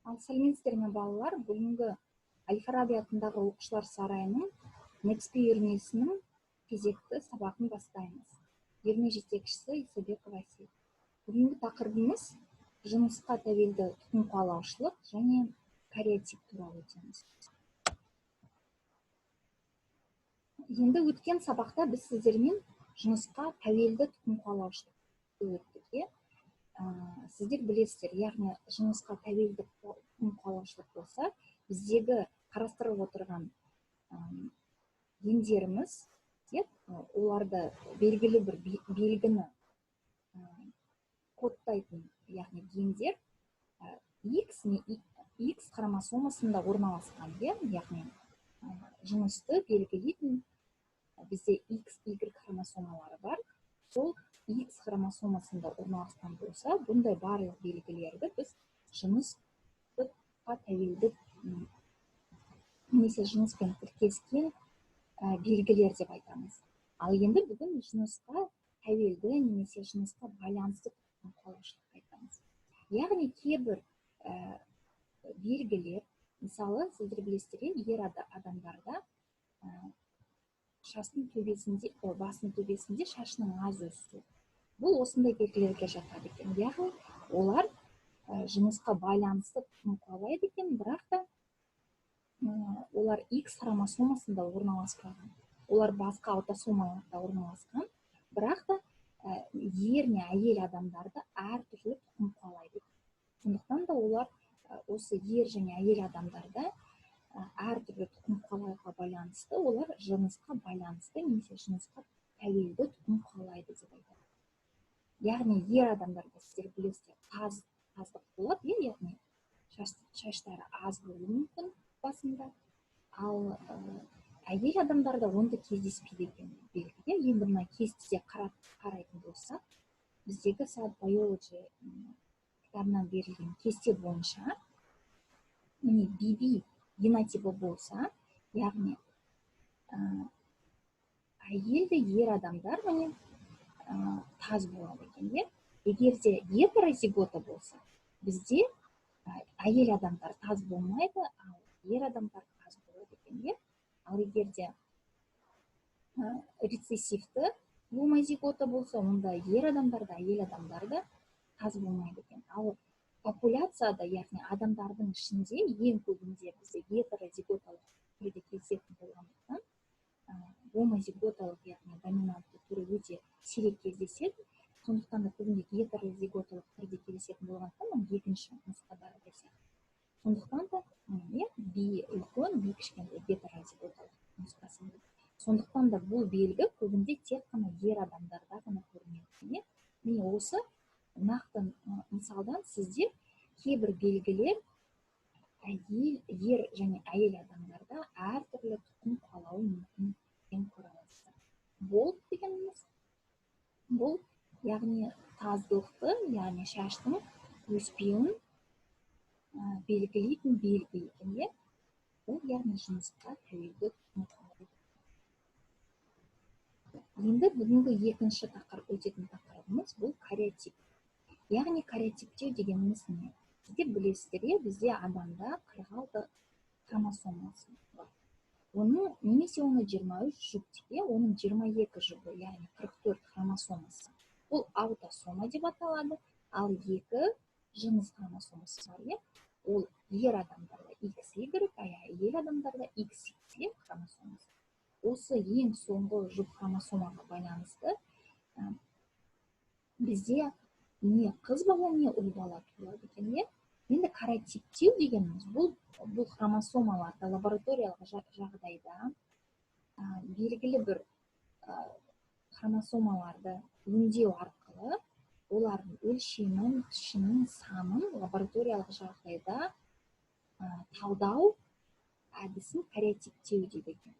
Ал сәлеметсіздер ме, балалар! Бүгінгі Әл-Фараби атындағы оқушылар сарайының NXP үйірмесінің кезекті сабағын бастаймыз. Үйірме жетекшісі Исабекова Әсел. Бүгінгі тақырыбымыз жынысқа тәуелді тұқым қуалаушылық және кариотип туралы өтеміз. Енді өткен сабақта біз сіздермен жынысқа тәуелді тұқым қуалаушылықты өттік, иә? Сіздер білесіздер, яғни жынысқа тәуелді тұқым қуалаушылық болса, біздегі қарастырып отырған гендеріміз, оларды белгілі бір белгіні кодтайтын, яғни гендер X не X хромосомасында орналасқан, иә, яғни жынысты белгілейтін бізде X, Y хромосомалары бар. Сол X хромосомасында орналасқан болса, бұндай барлық белгілерді біз жынысқа тәуелді немесе жыныспен тіркескен белгілер деп айтамыз. Ал енді бүгін жынысқа тәуелді немесе жынысқа байланысты тұқым қуалаушылық айтамыз. Яғни кейбір белгілер, мысалы, сіздер білесіздер, ер адамдарда шаштың төбесінде, басының төбесінде шашының аз өсуі. Бұл осындай белгілерге жатады екен. Яғни олар жынысқа байланысты тұқым қуалайды екен, бірақ та олар X хромосомасында орналаспаған. Олар басқа аутосомаларда орналасқан, бірақ та ер не әйел адамдарды әртүрлі тұқым қуалайды. Сондықтан да олар осы ер және әйел адамдарда әртүрлі тұқым қуалауға байланысты, олар жынысқа байланысты немесе жынысқа тәуелді тұқым қуалайды деп айтады. Яғни ер адамдарда, сіздер білесіздер, таздық болады, иә, яғни шаштары аз болуы мүмкін басында. Ал әйел адамдарда онда кездеспейді екен белгі. Иә, енді мына кестеде қарайтын болсақ, біздегі Сад Biology кітабынан берілген кесте бойынша, міне, BB генотипі болса, яғни әйел де ер адамдар міне таз болады екен, иә. Егер де гетерозигота болса, бізде әйел адамдар таз болмайды, ал ер адамдар таз болады екен, иә. Ал егер де рецессивті гомозигота болса, онда ер адамдар да, әйел адамдар да таз болмайды екен. Ал популяцияда, яғни адамдардың ішінде ең көбінде бізде гетерозиготалық түрде кездесетін болғандықтан, гомозиготалық, яғни доминантты түрі өте сирек кездеседі. Сондықтан да көбінде гетерозиготалық түрде кездесетін болғандықтан, мына екінші нұсқадағы сияқты. Сондықтан да, иә, би үлкен, би кішкентай гетерозиготалық нұсқасында. Сондықтан да бұл белгі көбінде тек қана ер адамдарда ғана көрінеді, иә. Міне, осы нақты мысалдан сіздер кейбір белгілер әйел, ер және әйел адамдарда әртүрлі тұқым қуалауы мүмкін екенін көре аласыздар. Болт дегеніміз бұл, яғни таздылықты, яғни шаштың өспеуін белгілейтін белгі екен, иә. Бұл, яғни жынысқа тәуелді тұқым қуалау. Енді бүгінгі екінші тақырып, өтетін тақырыбымыз бұл кариотип. Яғни кариотиптеу дегеніміз не? Сіздер білесіздер, иә, бізде адамда 46 хромосомасы бар. Оның немесе оны 23 жұп деп, иә, оның 22 жұбы, яғни 44 хромосомасы. Бұл аутосома деп аталады, ал 2 жыныс хромосомасы бар, иә. Ол ер адамдарда XY, әйел адамдарда XX, иә, хромосомасы. Осы ең соңғы жұп хромосомаға байланысты бізде не қыз бала, не ұл бала туылады екен, иә. Енді кариотиптеу дегеніміз бұл хромосомаларды лабораториялық жағдайда белгілі бір хромосомаларды өңдеу арқылы олардың өлшемін, пішінін, санын лабораториялық жағдайда талдау әдісін кариотиптеу дейді екен.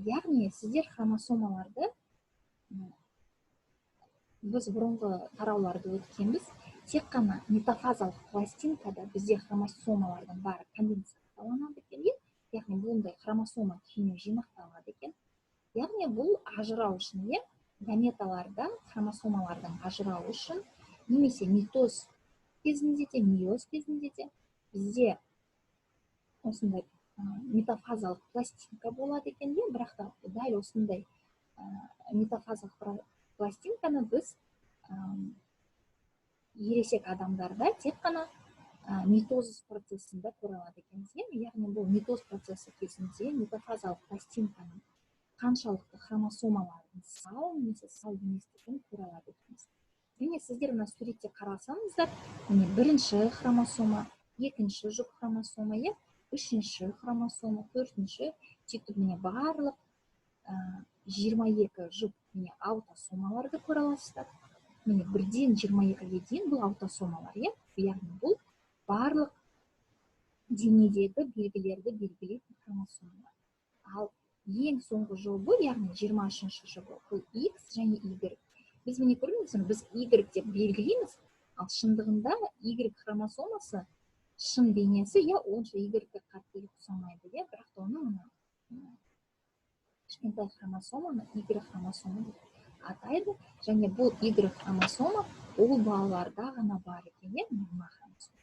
Яғни сіздер хромосомаларды, біз бұрынғы тарауларды өткенбіз, тек қана метафазалық пластинкада бізде хромосомалардың бәрі конденсацияланады екен, иә? Яғни бұндай хромосома күйіне жинақталады екен. Яғни бұл ажырау үшін, иә, гаметаларда хромосомалардың ажырауы үшін немесе митоз кезінде де, мейоз кезінде де бізде осындай метафазалық пластинка болады екен, иә. Бірақ та дәл осындай метафазалық пластинканы біз ересек адамдарда тек қана митоз процесінде көре алады екенбіз, иә. Яғни бұл митоз процесі кезінде метафазалық пластинканың қаншалықты хромосомалардың сау немесе сау еместігін көре алады екенбіз. Міне, сіздер мына суретте қарасаңыздар, міне, бірінші хромосома, екінші жұп хромосома, иә, үшінші хромосома, төртінші, сөйтіп, міне, барлық 22 жұп, міне, аутосомаларды көре аласыздар. Міне, 1-ден 22-ге дейін бұл аутосомалар, иә. Яғни бұл барлық денедегі белгілерді белгілейтін хромосомалар. Ал ең соңғы жұбы, яғни 23-ші жұбы, бұл X және Y. Біз, міне, көрдіңіз бе, біз Y деп белгілейміз, ал шындығында Y хромосомасы шын бейнесі, иә, онша Y-ге қатты ұқсамайды, иә. Бірақ та оны, мына кішкентай хромосоманы Y хромосома деп атайды және бұл Y хромосома ұл балаларда ғана бар екен, иә, мына хромосома.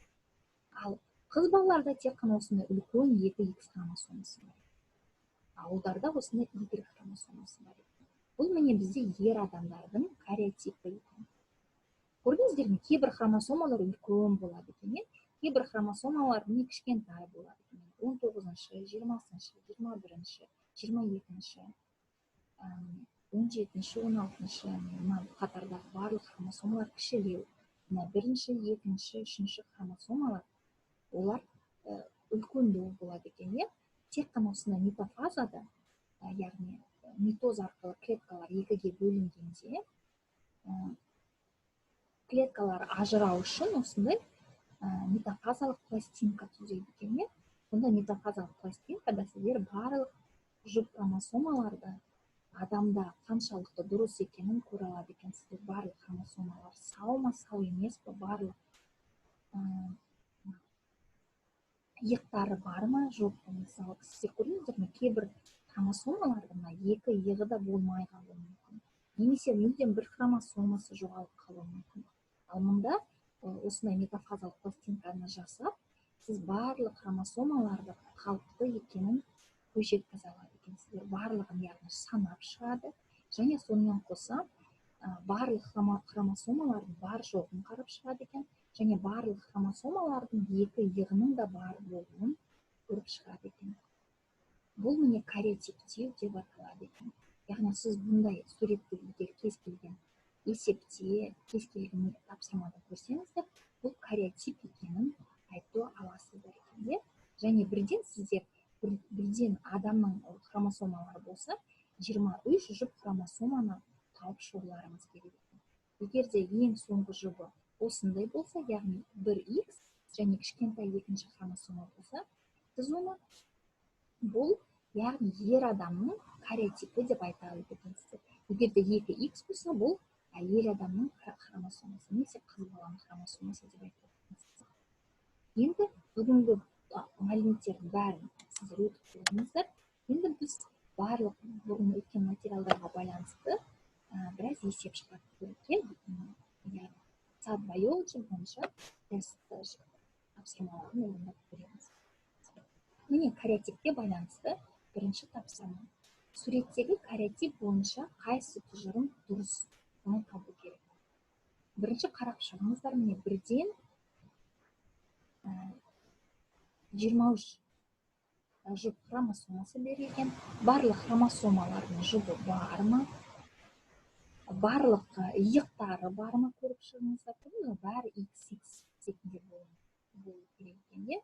Ал қыз балаларда тек қана осындай үлкен екі X хромосомасы бар, ал ұлдарда осындай Y хромосомасы бар екен. Бұл, міне, бізде ер адамдардың кариотипі екен. Көрдіңіздер ме, кейбір хромосомалар үлкен болады екен, иә, кейбір хромосомалар, міне, кішкентай болады екен: 19-шы, 20-шы, 21-ші, 22-ші, 17-ші, 16-шы. Мына қатардағы барлық хромосомалар кішілеу. Мына бірінші, екінші, үшінші хромосомалар, олар үлкендеу болады екен, иә. Тек қана осындай метафазада, яғни митоз арқылы клеткалар екіге бөлінгенде, клеткалар ажырау үшін осындай метафазалық пластинка түзеді екен, иә. Сонда метафазалық пластинкада сіздер барлық жұп хромосомаларды адамда қаншалықты дұрыс екенін көре алады екенсіздер. Барлық хромосомалар сау ма, сау емес па, барлық иықтары бар ма, жоқ па. Мысалы, сіздер көрдіңіздер ме, кейбір хромосомалардың мына екі иығы да болмай қалуы мүмкін немесе мүлдем бір хромосомасы жоғалып қалуы мүмкін. Ал мұнда осындай метафазалық пластинканы жасап, сіз барлық хромосомаларды қалыпты екенін көз жеткізе алады екенсіздер. Барлығын, яғни, санап шығады және сонымен қоса барлық хромосомалардың бар жоғын қарап шығады екен және барлық хромосомалардың екі иығының да бар болуын көріп шығады екен. Бұл, міне, кариотиптеу деп аталады екен. Яғни сіз бұндай суретті егер кез келген есепте, кез келген тапсырмада көрсеңіздер, бұл кариотип екенін айта аласыздар екен, иә. Және бірден сіздер бірден адамның хромосомалары болса, 23 жұп хромосоманы тауып шығуларыңыз керек екен. Егер де ең соңғы жұбы осындай болса, яғни бір X және кішкентай екінші хромосома болса, сіз оны бұл, яғни, ер адамның кариотипі деп айта алады екенсіздер. Егер де екі X болса, бұл әйел адамның хромосомасы немесе қыз баланың хромосомасы деп айтады екенсіздер. Енді бүгінгі мәліметтердің бәрін сіздер өтіп болдыңыздар. Енді біз барлық бұрын өткен материалдарға байланысты біраз есеп шығарып көрейік, иә. Сад Biology бойынша тест тапсырмаларын орындап көреміз. Міне, кариотипке байланысты бірінші тапсырма. Суреттегі кариотип бойынша қайсы тұжырым дұрыс, соны табу керек. Бірінші қарап шығыңыздар. Міне, 1-ден 23 жұп хромосомасы берілген. Барлық хромосомалардың жұбы бар ма, барлық иықтары бар ма, көріп шығыңыздар. Көрдіңіз бе, бәрі XX ретінде болу керек екен, иә,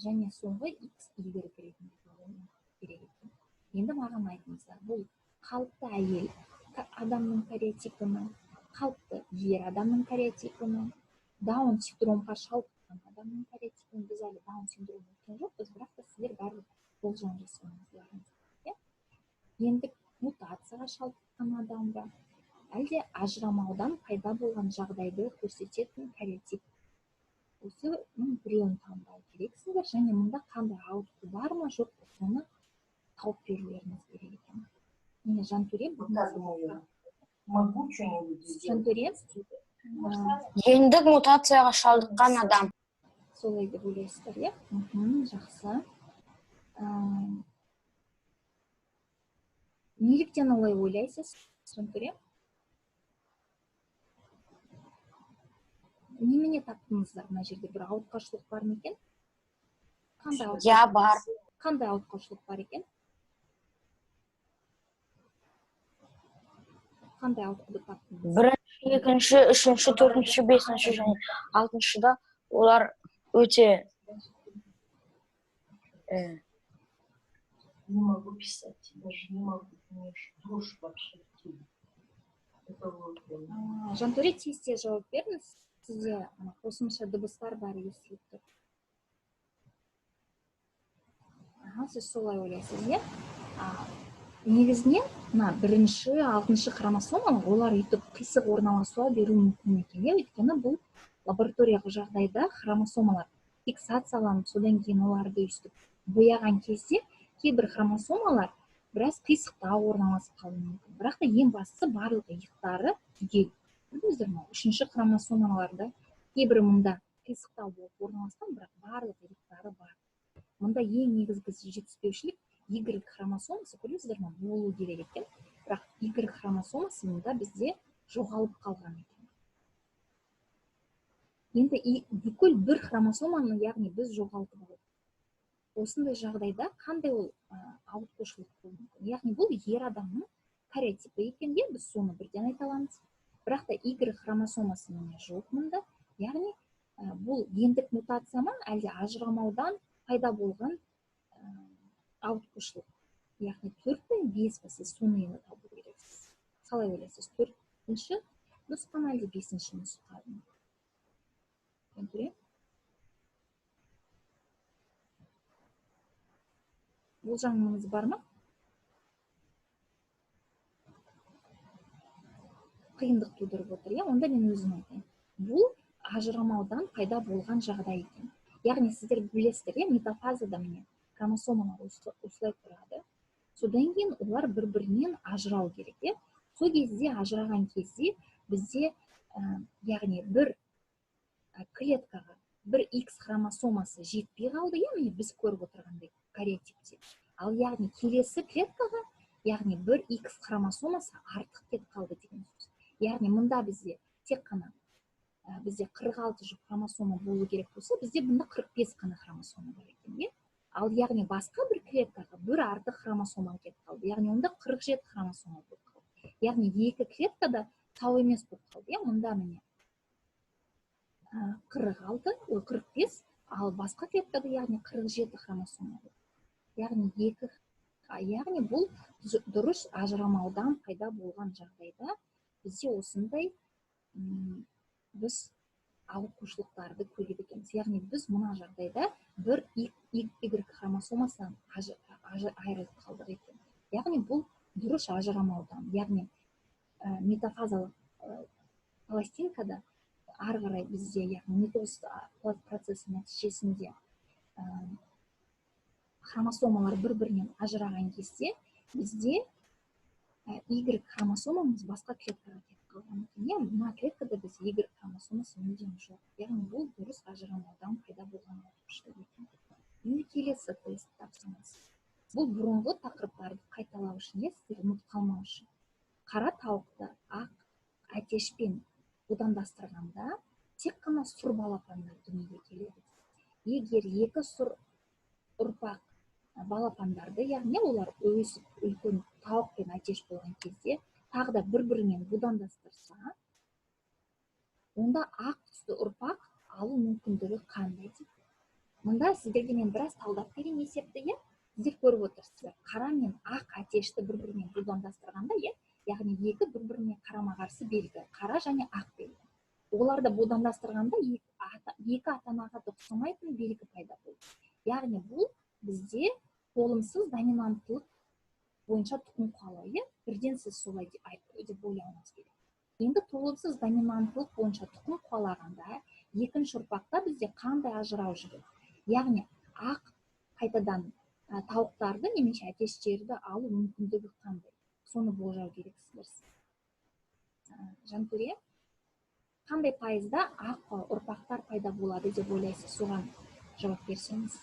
және соңғы X Y ретінде болуы керек екен. Енді маған айтыңыздар, бұл қалыпты әйел адамның кариотипі ме, қалыпты ер адамның кариотипі ме, Даун синдромға шалдыққан адамның кариотипі ме? Біз әлі Даун синдромын өткен жоқпыз, бірақ та сіздер барлық болжам жасауыңыз, иә. Гендік мутацияға шалдыққан адам ба, әлде ажырамаудан пайда болған жағдайды көрсететін кариотип? Осының біреуін таңдау керексіздер және мұнда қандай ауытқу бар ма, жоқ па, соны тауып берулеріңіз керек екен. Міне, Жантөре, бүгін Как думаю, могу что-нибудь сделать? Жантөре. Гендік мутацияға шалдыққан адам. Солай деп ойлайсыздар, иә? Жақсы. Неліктен олай ойлайсыз, Жантөре? Немене таптыңыздар мына жерде? Бір ауытқашылық бар ма екен? Қандай Иә, бар. Қандай ауытқашылық бар екен? Қандай ауытқуды таптыңыз? Бірінші, екінші, үшінші, төртінші, бесінші және алтыншыда олар өте Не могу писать, даже не могу, у меня дрожь вообще в теле. Это вот прям. Жантөре, тез тез жауап беріңіз. Сізде қосымша дыбыстар бәрі естіліп тұр. Аха, сіз солай ойлайсыз, иә? Негізінен мына бірінші, алтыншы хромосомалар, олар өйтіп қисық орналасуға беруі мүмкін екен, иә? Өйткені бұл лабораториялық жағдайда хромосомалар фиксацияланып, содан кейін оларды өйстіп бояған кезде кейбір хромосомалар біраз қисықтау орналасып қалуы мүмкін. Бірақ та ең бастысы барлық иықтары түгел. Көрдіңіздер ме? Үшінші хромосомаларда кейбірі мұнда қисықтау болып орналасқан, бірақ барлық иықтары бар. Мұнда ең негізгі жетіспеушілік Y хромосомасы, көрдіңіздер ме, болу керек екен. Бірақ Y хромосомасы мұнда бізде жоғалып қалған екен. Енді бүкіл бір хромосоманы, яғни біз жоғалтып алдық. Осындай жағдайда қандай ол ауытқушылық болуы мүмкін? Яғни бұл ер адамның кариотипі екен, иә, біз соны бірден айта аламыз. Бірақ та Y хромосомасы міне жоқ мұнда. Яғни бұл гендік мутация ма, әлде ажырамаудан пайда болған ауытқушылық? Яғни 4 пен 5 ба, сіз соны енді табу керексіз. Қалай ойлайсыз, 4-ші нұсқа ма, әлде 5-ші нұсқа ма? Болжамыңыз бар ма? Қиындық тудырып отыр, иә? Онда мен өзім айтайын. Бұл ажырамаудан пайда болған жағдай екен. Яғни сіздер білесіздер, иә, метафазада міне хромосомалар осылай тұрады. Содан кейін олар бір-бірінен ажырау керек, иә? Сол кезде ажыраған кезде бізде, яғни бір клеткаға бір X хромосомасы жетпей қалды, иә, міне біз көріп отырғандай кариотипте. Ал яғни келесі клеткаға, яғни бір X хромосомасы артық кетіп қалды деген сөз. Яғни мұнда бізде тек қана, бізде 46 жұп хромосома болу керек болса, бізде бұнда 45 қана хромосома бар екен, иә? Ал яғни басқа бір клеткаға бір артық хромосома кетіп қалды. Яғни онда 47 хромосома болып қалды. Яғни екі клеткада сау емес болып қалды, иә? Мұнда міне 46, ой, 45, ал басқа клеткада яғни 47 хромосома болды. Яғни екі, яғни бұл дұрыс ажырамаудан пайда болған жағдайда бізде осындай, біз ауытқушылықтарды көреді екенбіз. Яғни біз мына жағдайда бір Y хромосомасынан айырылып қалдық екен. Яғни бұл дұрыс ажырамаудан, яғни метафазалық пластинкада ары қарай бізде, яғни митоз процесі нәтижесінде хромосомалар бір-бірінен ажыраған кезде бізде Y хромосомамыз басқа клеткаға кетіп қалған екен. Иә, мына клеткада біз Y хромосомасы мүлдем жоқ. Яғни бұл дұрыс ажырамаудан пайда болған ауытқушылық екен. Енді келесі тест тапсырмасы. Бұл бұрынғы тақырыптарды қайталау үшін, иә, сіздер ұмытып қалмау үшін. Қара тауықты ақ әтешпен будандастырғанда тек қана сұр балапандар дүниеге келеді. Егер екі сұр ұрпақ балапандарды, яғни олар өсіп үлкен тауық пен әтеш болған кезде тағы да бір-бірімен будандастырса, онда ақ түсті ұрпақ алу мүмкіндігі қандай дейді. Мұнда сіздерге мен біраз талдап берейін есепті, иә? Сіздер көріп отырсыздар, қара мен ақ әтешті бір-бірімен будандастырғанда, иә, яғни екі бір-біріне қарама-қарсы белгі, қара және ақ белгі. Оларды будандастырғанда екі ата-анаға да ұқсамайтын белгі пайда болды. Яғни бұл бізде толымсыз доминанттылық бойынша тұқым қуалау, иә? Бірден сіз солай деп ойлауыңыз керек. Енді толымсыз доминанттылық бойынша тұқым қуалағанда екінші ұрпақта бізде қандай ажырау жүреді? Яғни ақ қайтадан тауықтарды немесе әтештерді алу мүмкіндігі қандай? Соны болжау керексіздер. Жантөре? Қандай пайызда ақ ұрпақтар пайда болады деп ойлайсыз? Соған жауап берсеңіз.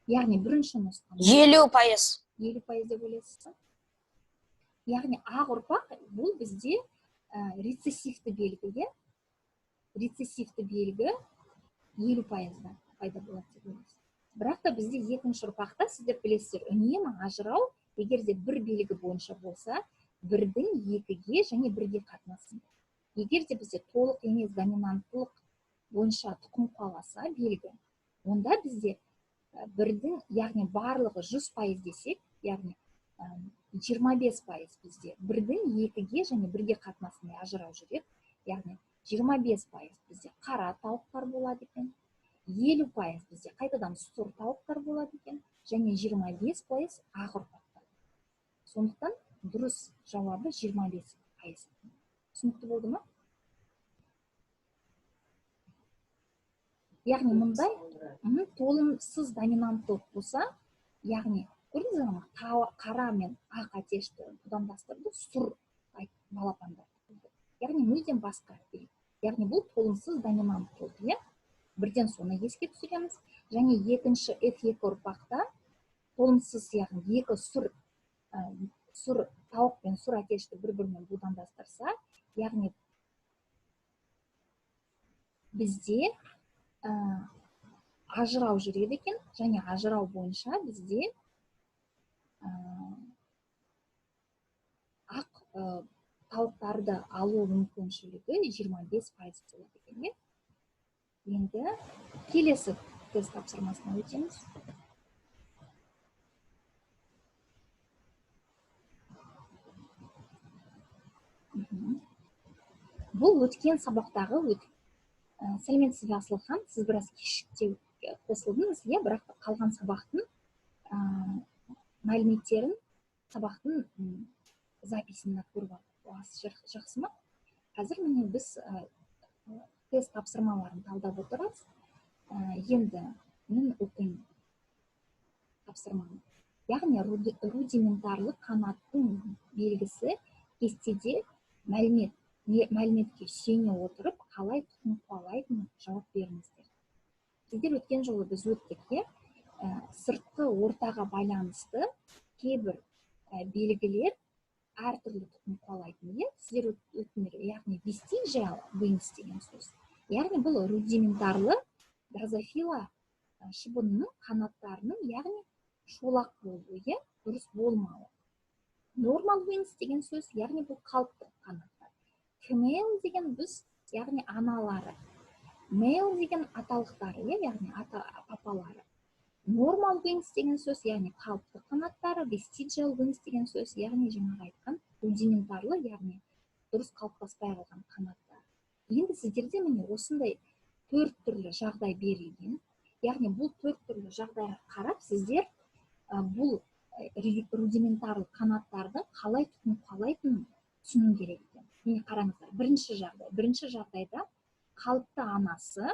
Яғни бірінші нұсқа. 50%. 50% деп ойлайсыз ба? Яғни ақ ұрпақ бұл бізде рецессивті белгі, иә? Рецессивті белгі 50%-да пайда болады деп ойлайсыз. Бірақ та бізде екінші ұрпақта, сіздер білесіздер, үнемі ажырау, егер де бір белгі бойынша болса, бірдің екіге және бірге қатынасында. Егер де бізде толық емес доминанттылық бойынша тұқым қуаласа белгі, онда бізде бірдің, яғни барлығы 100% десек, яғни 25% бізде бірдің екіге және бірге қатынасында ажырау жүреді, яғни 25% бізде қара тауықтар болады екен, 50% бізде қайтадан сұр тауықтар болады екен, және 25% ақ ұрпақтар. Сондықтан дұрыс жауабы 25%. Түсінікті болды ма? Яғни мұндай толымсыз доминанттылық болса, яғни көрдіңіздер ме, қара мен ақ әтешті будандастырды, сұр балапандар. Яғни мүлдем басқа белгі. Яғни бұл толымсыз доминанттылық, иә? Бірден соны еске түсіреміз. Және екінші F2 ұрпақта толымсыз, яғни екі сұр тауық пен сұр әтешті бір-бірімен будандастырса, яғни бізде ажырау жүреді екен, және ажырау бойынша бізде ақ тауықтарды алу мүмкіншілігі 25% болады екен. Енді келесі тест тапсырмасына өтеміз. Бұл өткен сабақтағы сәлеметсіз бе, Асылхан, сіз біраз кешіктеу қосылдыңыз, иә, бірақ қалған сабақтың мәліметтерін сабақтың записін көріп аласыз, жақсы ма? Қазір міне біз тест тапсырмаларын талдап отырамыз. Енді мен оқимын тапсырманы. Яғни рудиментарлы қанаттың белгісі кестеде мәліметке сүйене отырып, қалай тұқым қуалайтынын жауап беріңіздер. Сіздер өткен жолы біз өттік, иә? Сыртқы ортаға байланысты кейбір белгілер әртүрлі тұқым қуалайтын, иә? Сіздер өттіңдер, яғни vestigial wings деген сөз. Яғни бұл рудиментарлы дрозофила шыбынының қанаттарының, яғни шолақ болуы, иә? Дұрыс болмауы. Normal wings деген сөз, яғни бұл қалыпты қанаттар. Female деген біз, яғни аналары. Male деген аталықтары, яғни ата папалары. Normal wings деген сөз, яғни қалыпты қанаттары, vestigial wings деген сөз, яғни жаңағы айтқан рудиментарлы, яғни дұрыс қалыптаспай қалған қанаттар. Енді сіздерде міне осындай төрт түрлі жағдай берілген. Яғни бұл төрт түрлі жағдайға қарап сіздер бұл рудиментарлы қанаттарды қалай тұқым қуалайтынын түсіну керек екен. Міне қараңыздар, бірінші жағдай. Бірінші жағдайда қалыпты анасы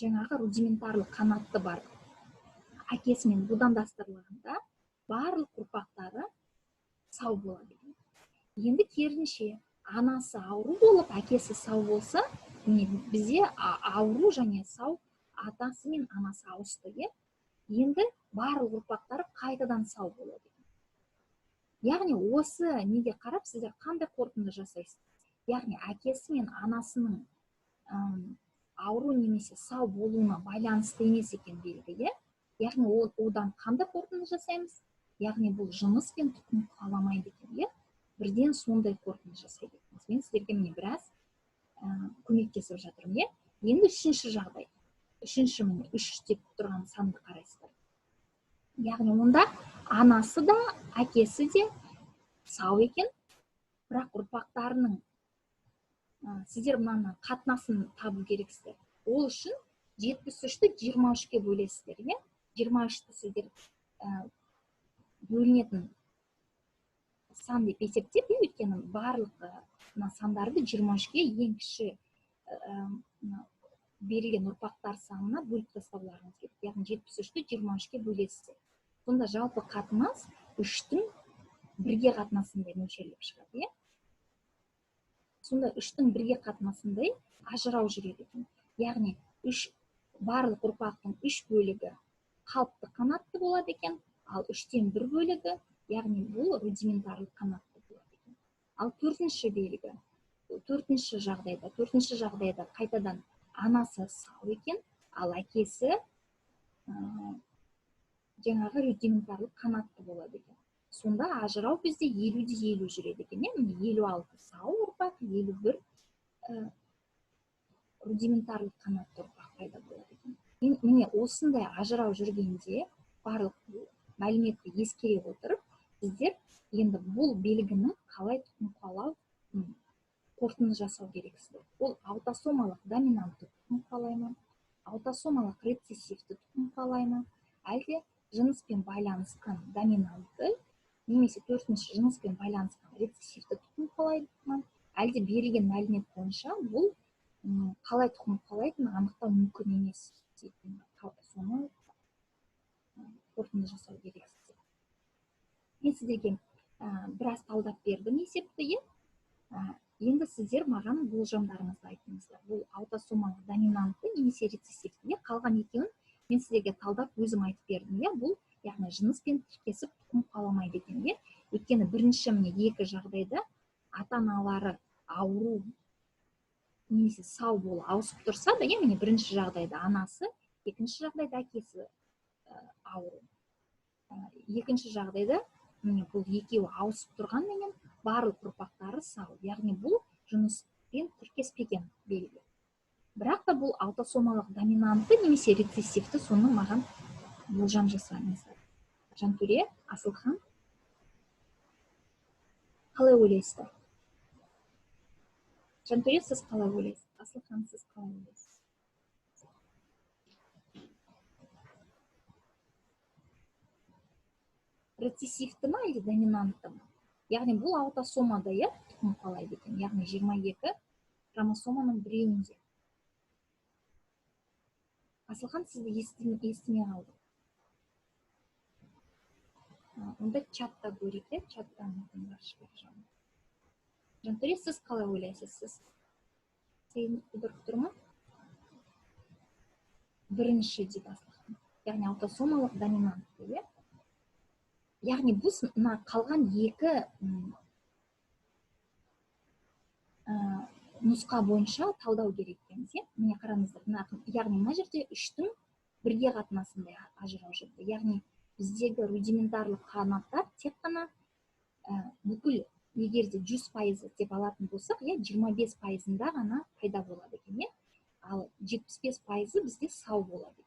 жаңағы рудиментарлы қанатты бар әкесімен будандастырылғанда барлық ұрпақтары сау болады екен. Енді керісінше анасы ауру болып, әкесі сау болса, міне бізде ауру және сау атасы мен анасы ауысты, иә? Енді барлық ұрпақтары қайтадан сау болады екен. Яғни осы неге қарап сіздер қандай қорытынды жасайсыз? Яғни әкесі мен анасының ауру немесе сау болуына байланысты емес екен белгі, иә? Яғни одан қандай қорытынды жасаймыз? Яғни бұл жыныс пен тұқым қуаламайды екен, иә? Бірден сондай қорытынды жасайды екенбіз. Мен сіздерге міне біраз көмектесіп жатырмын, иә? Енді үшінші жағдай. Үшінші міне үш деп тұрған санды қарайсыздар. Яғни онда анасы да, әкесі де сау екен, бірақ ұрпақтарының сіздер мынаны қатынасын табу керексіздер. Ол үшін 73-ті 23-ке бөлесіздер, иә? 23-ті сіздер бөлінетін сан деп есептеп, өйткені барлық мына сандарды 23-ке ең кіші берілген ұрпақтар санына бөліп тастауларыңыз керек. Яғни 73-ті 23-ке бөлесіздер. Сонда жалпы қатынас 3-тің бірге қатынасындай мөлшерлеп шығады, иә? Сонда 3-тің 1-ге қатынасындай ажырау жүреді екен. Яғни барлық ұрпақтың 3 бөлігі қалыпты қанатты болады екен, ал 3-тен 1 бөлігі, яғни бұл рудиментарлық қанатты болады екен. Ал төртінші белгі, төртінші жағдайда қайтадан анасы сау екен, ал әкесі жаңағы рудиментарлық қанатты болады екен. Сонда ажырау бізде 50-50 жүреді екен. Міне 56 сау ұрпақ, 51 рудиментарлық қанатты ұрпақ пайда болады екен. Міне осындай ажырау жүргенде барлық мәліметті ескере отырып, сіздер енді бұл белгіні қалай тұқым қуалау қорытынды жасау керексіздер. Ол аутосомалық доминантты тұқым қуалай ма, аутосомалық рецессивті тұқым қуалай ма, әлде жыныспен байланысқан доминантты немесе төртінші жыныспен байланысқан рецессивті тұқым қуалай ма, әлде берілген мәлімет бойынша бұл қалай тұқым қуалайтынын анықтау мүмкін емес. Соны қорытынды жасау керексіздер. Мен сіздерге біраз талдап бердім есепті. Енді сіздер маған болжамдарыңызды айтыңыздар. Бұл аутосомалық доминантты немесе рецессивті. Қалған екеуін мен сіздерге талдап өзім айтып бердім. Бұл яғни жыныспен тіркесіп тұқым қуаламайды екен. Өйткені бірінші міне екі жағдайда ата-аналары ауру немесе сау болып ауысып тұрса да, міне бірінші жағдайда анасы, екінші жағдайда әкесі ауру. Екінші жағдайда міне бұл екеуі ауысып тұрғанменен барлық ұрпақтары сау. Яғни бұл жыныспен тіркеспеген белгі. Бірақ та бұл аутосомалық доминантты немесе рецессивті, соны маған болжам жасаңыздар. Жантөре, Асылхан, қалай ойлайсыздар? Жантөре, сіз қалай ойлайсыз? Асылхан, сіз қалай ойлайсыз? Рецессивті ма әлде доминантты ма? Яғни бұл аутосомада тұқым қуалайды екен. Яғни 22 хромосоманың біреуінде. Асылхан, сізді естімей қалдым. Онда чатта көрейік, чатта мүмкін бар шығар. Жантөре, сіз қалай ойлайсыз? Сіз дұрыс тұр ма? Бірінші дейді Асылхан. Яғни аутосомалық доминантты, Яғни біз мына қалған екі нұсқа бойынша талдау керек екенбіз. Міне қараңыздар, яғни мына жерде 3-тің 1-ге қатынасындай ажырау жүрді. Яғни біздегі рудиментарлық қанаттар тек қана бүкіл, егер де 100% деп алатын болсақ, 25%-ында ғана пайда болады екен. Ал 75% бізде сау болады.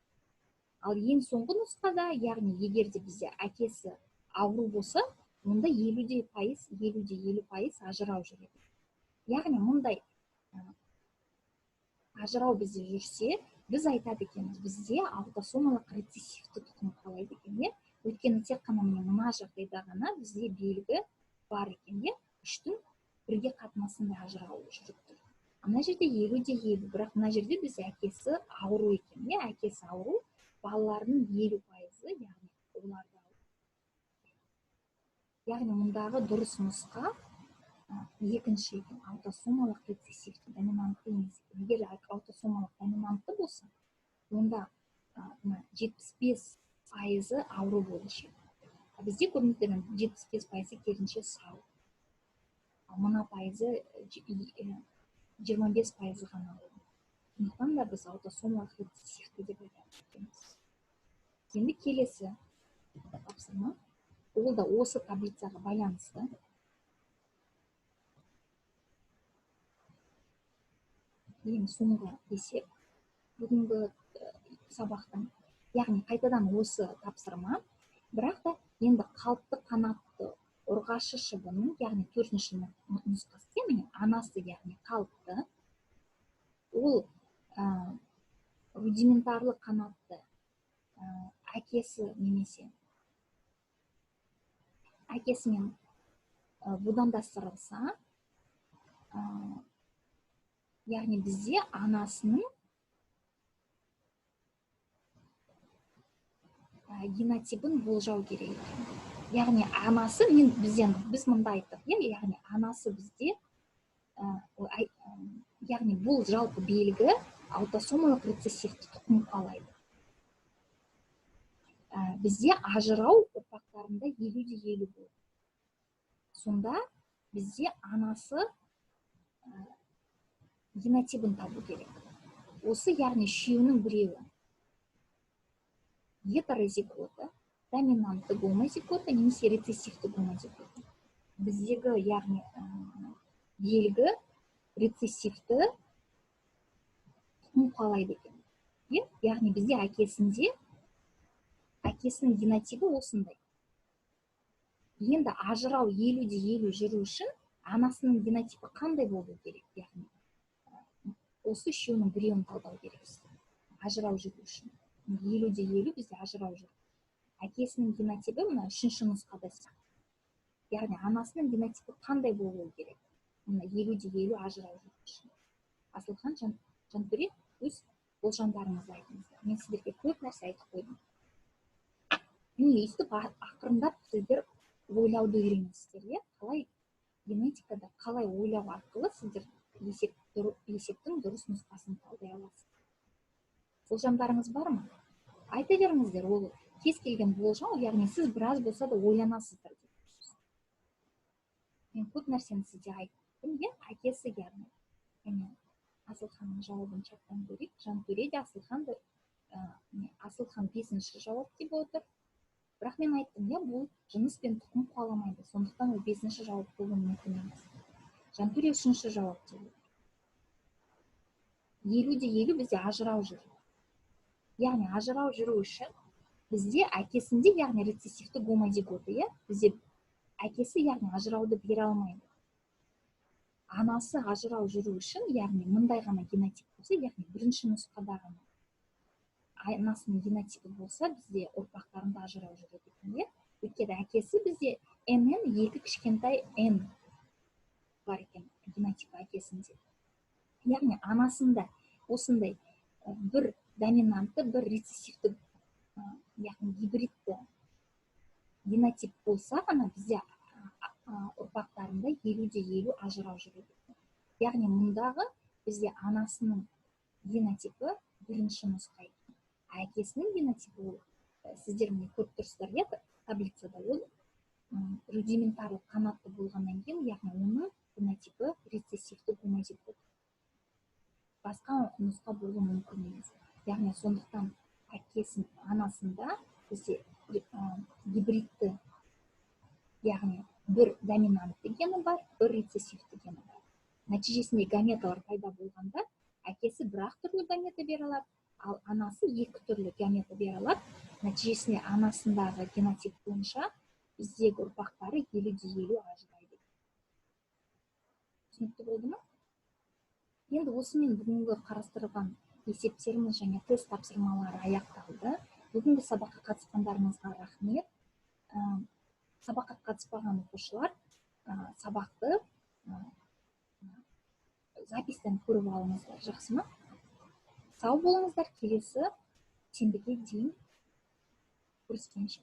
Ал ең соңғы нұсқада, яғни егер де бізде әкесі ауру болса, онда 50% ажырау жүреді. Яғни мұндай ажырау бізде жүрсе, біз айтады екенбіз, бізде аутосомалық рецессивті тұқым қуалайды екен. Өйткені тек қана мына жағдайда ғана бізде белгі бар екен, 3-тің 1-ге қатынасындай ажырау жүріп тұр. Мына жерде 50-50, бірақ мына жерде бізде әкесі ауру екен. Әкесі ауру, балаларының 50%, яғни оларда. Яғни мұндағы дұрыс нұсқа екінші екен, аутосомалық рецессивті, доминантты емес. Егер аутосомалық доминантты болса, онда 75% ауру болушы еді. Бізде көрініп 75% керісінше сау. Ал мына пайызы 25% ғана ауру. Сондықтан да біз аутосомалық рецессивті деп айтады екенбіз. Енді келесі тапсырма. Ол да осы таблицаға байланысты. Ең соңғы есеп бүгінгі сабақтың. Яғни қайтадан осы тапсырма, бірақ та енді қалыпты қанатты ұрғашы шыбынның, яғни төртінші нұсқасы, міне анасы, яғни қалыпты, ол рудиментарлы қанатты әкесі немесе әкесімен будандастырылса, яғни бізде анасының генотипін болжау керек екен. Яғни анасы, біз мында айттық, яғни анасы бізде Яғни бұл жалпы белгі аутосомалық рецессивті тұқым қуалайды. Бізде ажырау ұрпақтарында 50-50 болды. Сонда бізде анасы генотипін табу керек. Осы, яғни үшеуінің біреуі. Гетерозигота, доминантты гомозигота немесе рецессивті гомозигота. Біздегі, яғни, белгі рецессивті тұқым қуалайды екен. Иә? Яғни бізде әкесінің генотипі осындай. Енді ажырау 50-50 жүру үшін анасының генотипі қандай болу керек? Яғни осы үшеуінің біреуін талдау керек ажырау жүру үшін. 50-50 бізде ажырау жүр. Әкесінің генотипі мына үшінші нұсқада сияқты. Яғни анасының генотипі қандай болуы керек? Мына 50-50 ажырау жүру үшін. Асылхан, Жантөре, өз болжамдарыңызды айтыңыздар. Мен сіздерге көп нәрсе айтып қойдым. Міне, өйстіп ақырындап сіздер ойлауды үйренесіздер, иә? Қалай генетикада қалай ойлау арқылы сіздер есептің дұрыс нұсқасын талдай аласыз. Болжамдарыңыз бар ма? Айта беріңіздер, ол кез келген болжам, яғни сіз біраз болса да ойланасыздар деп. Мен көп нәрсені сізге айттым, иә? Әкесі, яғни. Және Асылханның жауабын чаттан көрейік. Жантөре де, Асылхан да, Асылхан бесінші жауап деп отыр. Бірақ мен айттым, иә, бұл жыныс пен тұқым қуаламайды. Сондықтан ол бесінші жауап болуы мүмкін емес. Жантөре үшінші жауап деп отыр. 50-50 бізде ажырау жүр. Яғни ажырау жүру үшін бізде әкесінде, яғни рецессивті гомозигота, иә, бізде әкесі, яғни ажырауды бере алмайды. Анасы ажырау жүру үшін, яғни мындай ғана генотип болса, яғни бірінші нұсқада ғана анасының генотипі болса, бізде ұрпақтарында ажырау жүреді екен, иә? Өйткені әкесі бізде НН екі кішкентай Н бар екен генотипі әкесінде. Яғни анасында осындай бір доминантты, бір рецессивті, яғни гибридті генотип болса ғана бізде ұрпақтарында 50-50 ажырау жүреді. Яғни мұндағы бізде анасының генотипі бірінші нұсқа екен. Әкесінің генотипі ол, сіздер міне көріп тұрсыздар, иә, таблицада ол рудиментарлық қанатты болғаннан кейін, яғни оның генотипі рецессивті гомозигот. Басқа нұсқа болуы мүмкін емес. Яғни сондықтан әкесін, анасында бізде гибридті, яғни бір доминантты гені бар, бір рецессивті гені бар. Нәтижесінде гаметалар пайда болғанда әкесі бір ақ түрлі гамета бере алады, ал анасы екі түрлі гамета бере алады. Нәтижесінде анасындағы генотип бойынша біздегі ұрпақтары 50-50 ажырайды. Түсінікті болды ма? Енді осымен бүгінгі қарастырылған есептеріміз және тест тапсырмалары аяқталды. Бүгінгі сабаққа қатысқандарыңызға рахмет. Сабаққа қатыспаған оқушылар сабақты записьтен көріп алыңыздар, жақсы ма? Сау болыңыздар, келесі сенбіге дейін көріскенше.